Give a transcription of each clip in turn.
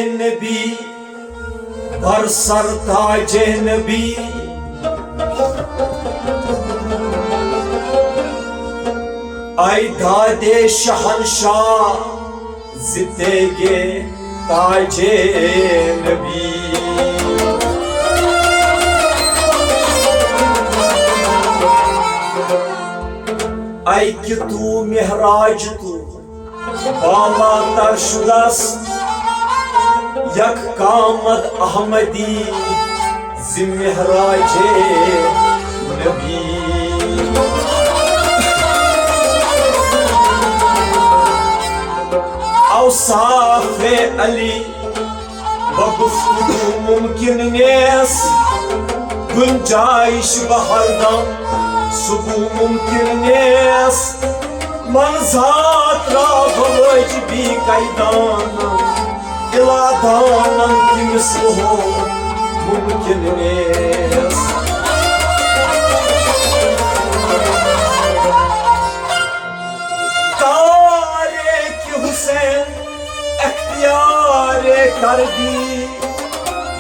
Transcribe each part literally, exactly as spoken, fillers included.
نبی، بر سر تاج نبی، اے داد شہنشاہ، زندگی تاج نبی۔ اے کہ تو معراج تو بالا تر شدس، یک کامد احمدی ز معراج نبی۔ اوصاف علی بہ گفتگو ممکن نیس، گنجائش بہ ہردم سبو ممکن نیس۔ من ذات را بہ واجبی قیدان، الا دانن کی مثل ہو ممکن نیس۔ تاریک حسین اختیار کردی،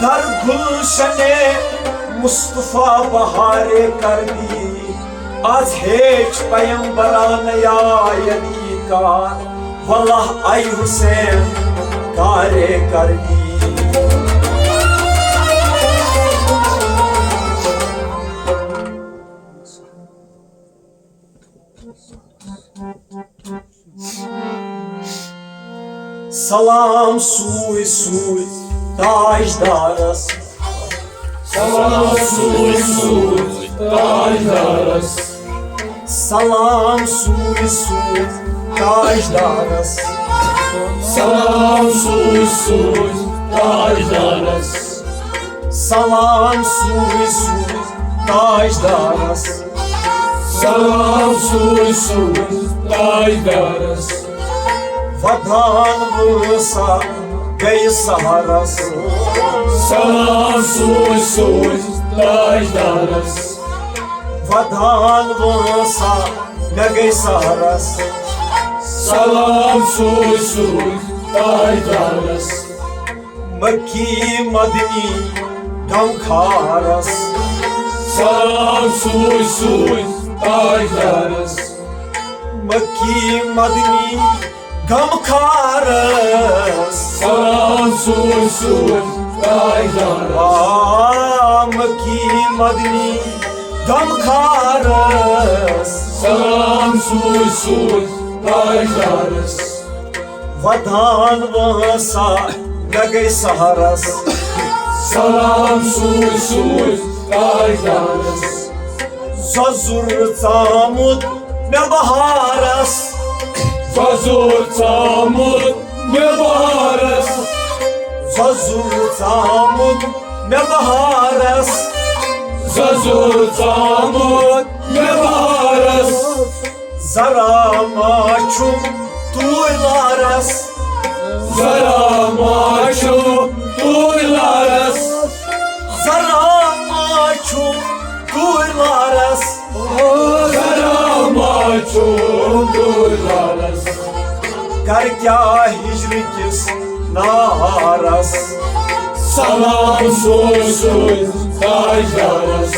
در گلشن مصطفی بہار کردی۔ از ہیچ پیمبران یا یدی کار، واللہ ای حسین کار کردی۔ سلام سوی سوی تاجدارس۔ سلام سوی سوی تاجدارس۔ سلام سوی سوی تاجدارس۔ سلام سوی سوی تاجدارس۔ سلام سوی سوی تاجدارس۔ سلام سوی سوی تاجدارس۔ ودان وسا گئی سہارس۔ سلام سوی سوی تاجدارس۔ ودان وسا مے گئی سہارس۔ سلام سوی سوی تاجدارس۔ مکی مدنی غمخارس۔ سلام سوی سوی تاجدارس۔ مکی مدنی غمخارس۔ سلام سوی سوی تاجدارس۔ آ، مکی مدنی غمخارس۔ سلام سوی سوی تاجدارس۔ ودان وسا مے گئی سہارس۔ سلام سوی سوی تاجدارس۔ ززُر ژامُت مے بہارس۔ ززُر ژامُت مے بہارس۔ ززُر ژامُت مے بہارس۔ ززُر ژامُت مے بہارس۔ زرا ما چھُم توٗرۍ لارس۔ زرا ما چھُم توٗرۍ لارس۔ زرا ما چھُم توٗرۍ لارس۔ زرا ما چھُم توٗرۍ لارس۔ کر کیٛاہ ہجرٕ کِس نارس۔ سلام سوز سوز تاجدارس۔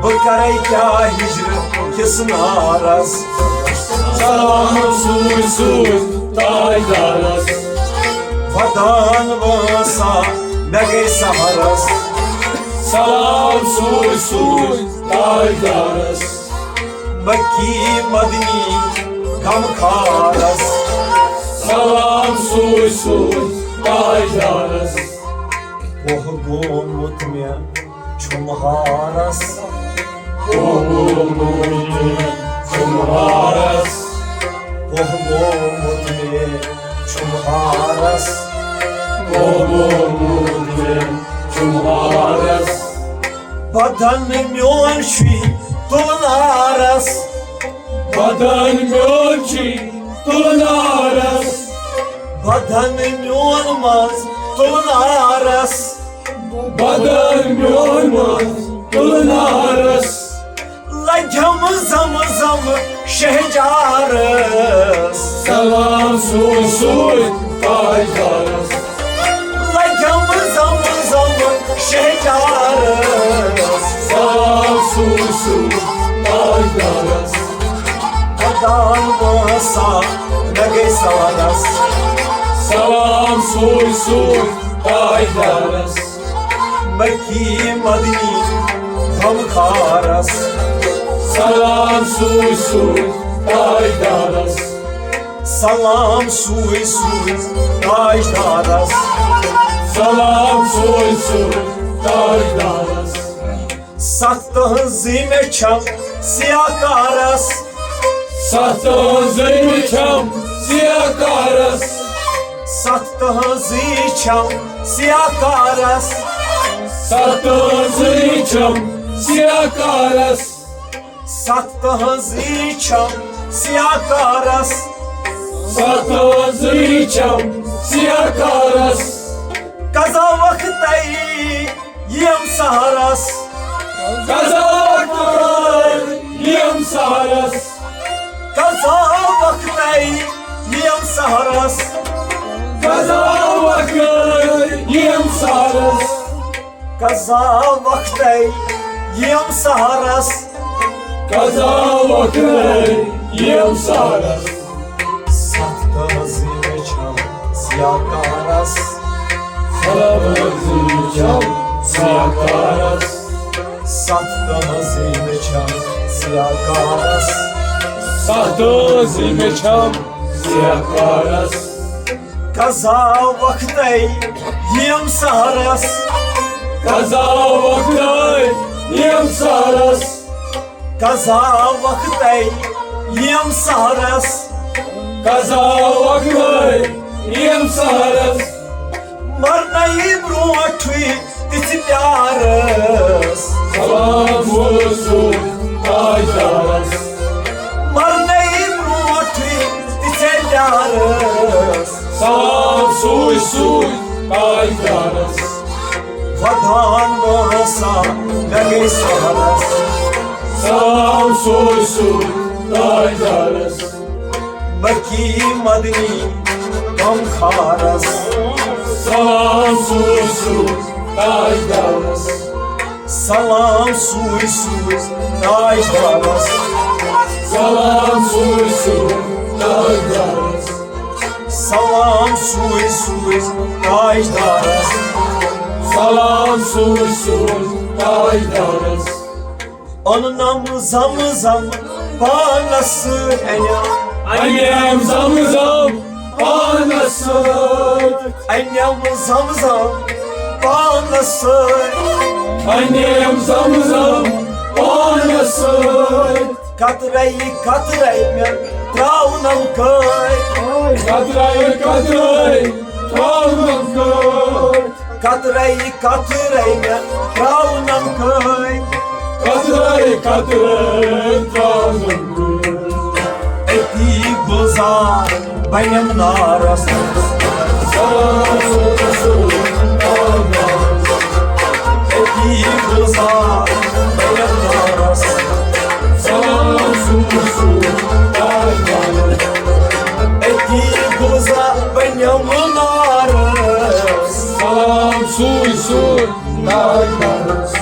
بہٕ کرے کیٛاہ ہجرٕ کِس نارس۔ سلام سوز سوز تاجدارس۔ ودان وٲنٛسا مےٚ گٔے سحرس۔ سلام سوز سوز تاجدارس۔ مکی مدنی غمخارس۔ سلام سوز سوز تاجدارس۔ کوہ گومُت مےٚ چھُم ہارس۔ کوہ گومُت مےٚ چھُم ہارس۔ کوہ گومُت مےٚ چھُم ہارس۔ کوہ گومُت مےٚ چھُم ہارس۔ بدن میون چھُے تُلنارس۔ بدن میون چھُے تُلنارس۔ بدن میون منٛز تُلنارس۔ بدن میون منٛز تُلنارس۔ لگیم زم زم شہجارس۔ سلام سوز سوز تاجدارس۔ چارس۔ سلام سوٗزۍ سوٗزۍ تاجدارس۔ ودان وٲنٛسا مےٚ گٔے سارس۔ سلام سوٗزۍ سوٗزۍ تاجدارس۔ مکی مدنی غمخارس۔ سلام سوٗزۍ سوٗزۍ تاجدارس۔ سلام سوٗزۍ سوٗزۍ تاجدارس۔ سلام سوٗزۍ سوٗزۍ تاجدارس۔ ستھ تہنٛزٕے مےٚ چھم سیاہ کارس۔ ستھ تہنٛزٕے مےٚ چھم سیاہ کارس۔ ستھ تہنٛزٕے چھم سیاہ کارس۔ ستھ تہنٛزٕے چھم سیاہ کارس۔ ستھ تہنٛزٕے چھم سیاہ کارس۔ ستھ تہنٛزٕے چھم سیاہ کارس۔ قضا وقتے یِم سحرس۔ قضا وقتے یِم سحرس۔ قضا وقتے یِم سحرس۔ قضا وقتے یِم سحرس۔ قضا وقتے یِم سحرس۔ قضا وقتے یِم سحرس۔ ستھ تہنٛزٕے مےٚ چھم سیاہ کارس۔ ستھ تہنٛزٕے مےٚ چھم سیاہ کارس۔ ستھ تہنٛزٕے مےٚ چھم سیاہ کارس۔ ستھ تہنٛزٕے مےٚ چھم سیاہ کارس۔ قضا وقتے یِم سحرس۔ قضا وقتے یِم سحرس۔ قضا وقتے یِم سحرس۔ قضا وقتے یِم سحرس۔ مرنے برونٹھٕے تِژھ پیارس۔ سلام سوٗزۍ سوٗزۍ تاجدارس۔ مرنے برونٹھٕے تِژھ پیارس۔ سلام سوٗزۍ سوٗزۍ تاجدارس۔ ودان وٲنٛسا مےٚ گٔے سحرس۔ سلام سوٗزۍ سوٗزۍ تاجدارس۔ مکی مدنی غمخارس۔ سلام سوٗزۍ سوٗزۍ تاجدارس۔ سلام سوٗزۍ سوٗزۍ تاجدارس۔ سلام سوٗزۍ سوٗزۍ تاجدارس۔ سلام سوٗزۍ سوٗزۍ تاجدارس۔ سلام سوٗزۍ سوٗزۍ تاجدارس۔ اوٚننم زم زم پانس سۭتۍ۔ انیم۔ انیم زم زم پانس سۭتۍ۔ انیم زم زم پانس سۭتۍ۔ انیم زم زم پانس سۭتۍ۔ قطرے قطرے مےٚ تراونم کٲرۍ۔ قطرے قطرے تراونم کٲرۍ۔ قطرے قطرے مےٚ تراونم کٲرۍ۔ قطرے قطرے تراونم کٲرۍ۔ أتی گُلزار بنیم نارس۔ سلام سوٗزۍ سوٗزۍ تاجدارس۔ أتی گُلزار بنیم نارس۔ سلام سوٗزۍ سوٗزۍ تاجدارس۔ أتی گُلزار بنیم نارس۔ سلام سوٗزۍ سوٗزۍ تاجدارس۔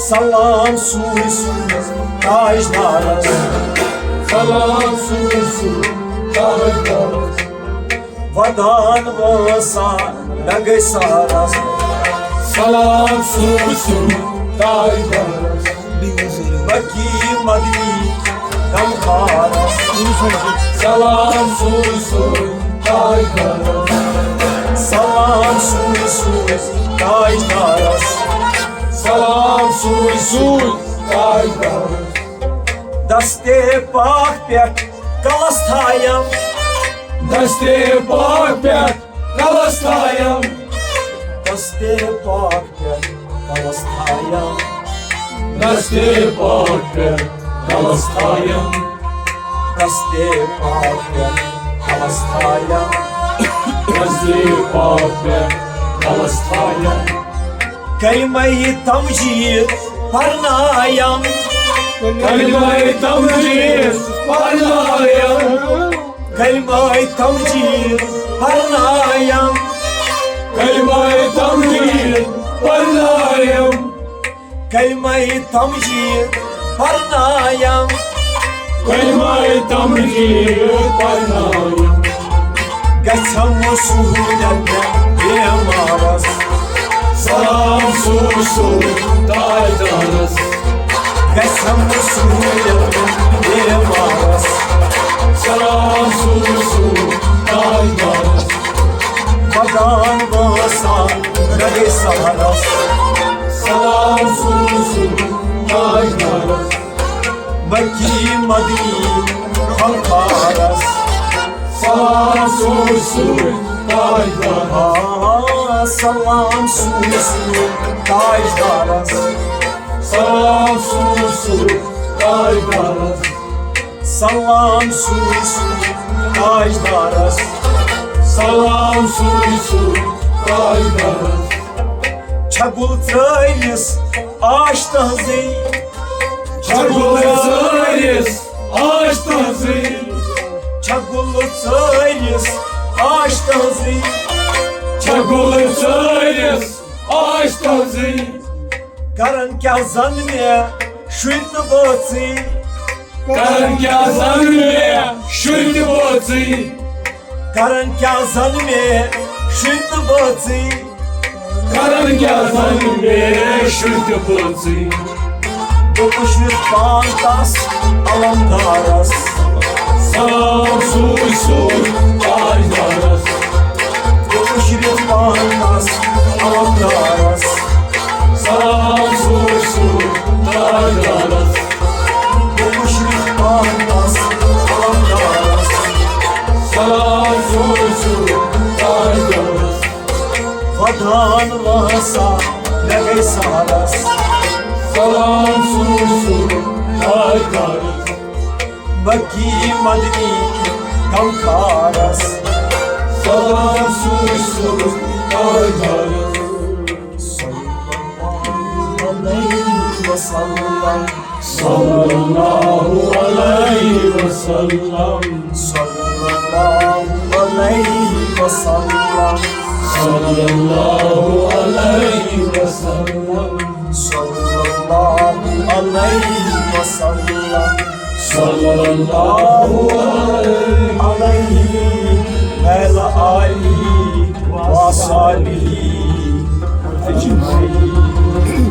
سلام سوٗزۍ سوٗزۍ تاجدارس۔ سلام سوٗزۍ سوٗزۍ تاجدارس۔ ودان وٲنٛسا مےٚ گٔے سحرس۔ سلام سوٗزۍ سوٗزۍ تاجدارس۔ مکی مدنی غمخارس۔ سلام سوٗزۍ سوٗزۍ تاجدارس۔ سلام سوٗزۍ سوٗزۍ تاجدارس۔ سلام سوٗزۍ سوٗزۍ تاجدارس۔ دستِ پاک پٮ۪ٹھ کلس تھایم۔ دستِ پاک پٮ۪ٹھ کلس تھایم۔ دستِ پاک پٮ۪ٹھ کلس تھایم۔ دستِ پاک پٮ۪ٹھ کلس تھایم۔ دستِ پاک پٮ۪ٹھ کلس تھایم۔ دستِ پاک پٮ۪ٹھ کلس تھایم۔ کلمہ تمجید پرنایم۔ کلمہ تمجید پرنایم۔ کلمہ تمجید پرنایم۔ کلمہ تمجید پرنایم۔ کلمہ تمجید پرنایم۔ کلمہ تمجید پرنایم۔ گژھم سہولت بیمارس۔ سلام سوٗزِو تاجدارس۔ گژھم سہولت بیمارس۔ سلام سوٗزِو تاجدارس۔ ودان واسان گرے سہارس۔ سلام سوٗزِو تاجدارس۔ مکی مدنی غمخارس۔ سلام سوٗزِو تاجدارس۔ آ، سلام سوٗزِو تاجدارس۔ سلام سوٗزِو تاجدارس۔ سلام سوٗزِو تاجدارس۔ سلام سوٗزِو تاجدارس۔ چھگُل ژٲرِس آش تہنٛزٕے۔ چھگُل ژٲرِس آش تہنٛزٕے۔ چھگُل ژٲرِس آش تہنٛزٕے۔ چھگُل ژٲرِس آش تہنٛزٕے۔ کرن کیٛاہ زن مےٚ شُرۍ تہٕ بٲژٕے۔ کرن کیٛاہ زن مےٚ شُرۍ تہٕ بٲژٕے۔ کرن کیٛاہ زن مےٚ شُرۍ تہٕ بٲژٕے۔ کرن کیٛاہ زن مےٚ شُرۍ تہٕ بٲژٕے۔ بہٕ مُشرِف پان تس علمدارس۔ سلام سوٗزِو تاجدارس۔ بہٕ مُشرِف پان تس علمدارس۔ سلام سوٗزِو تاجدارس۔ بہٕ مُشرِف پان تس علمدارس۔ سلام سوٗزِو تاجدارس۔ ودان واسا مےٚ گٔے سہلس۔ سلام سوٗزِو تاجدارس۔ مکی مدنی غمخارس۔ سلام سوٗزِو تاجدارس۔ صلی اللہ علیہ وسلم۔ صلی اللہ علیہ وسلم۔ صلی اللہ علیہ وسلم۔ صلی اللہ علیہ وسلم۔ صلی اللہ علیہ وسلم۔ صلی اللہ علیہ وعلی آلہ وصحبہ اجمعین۔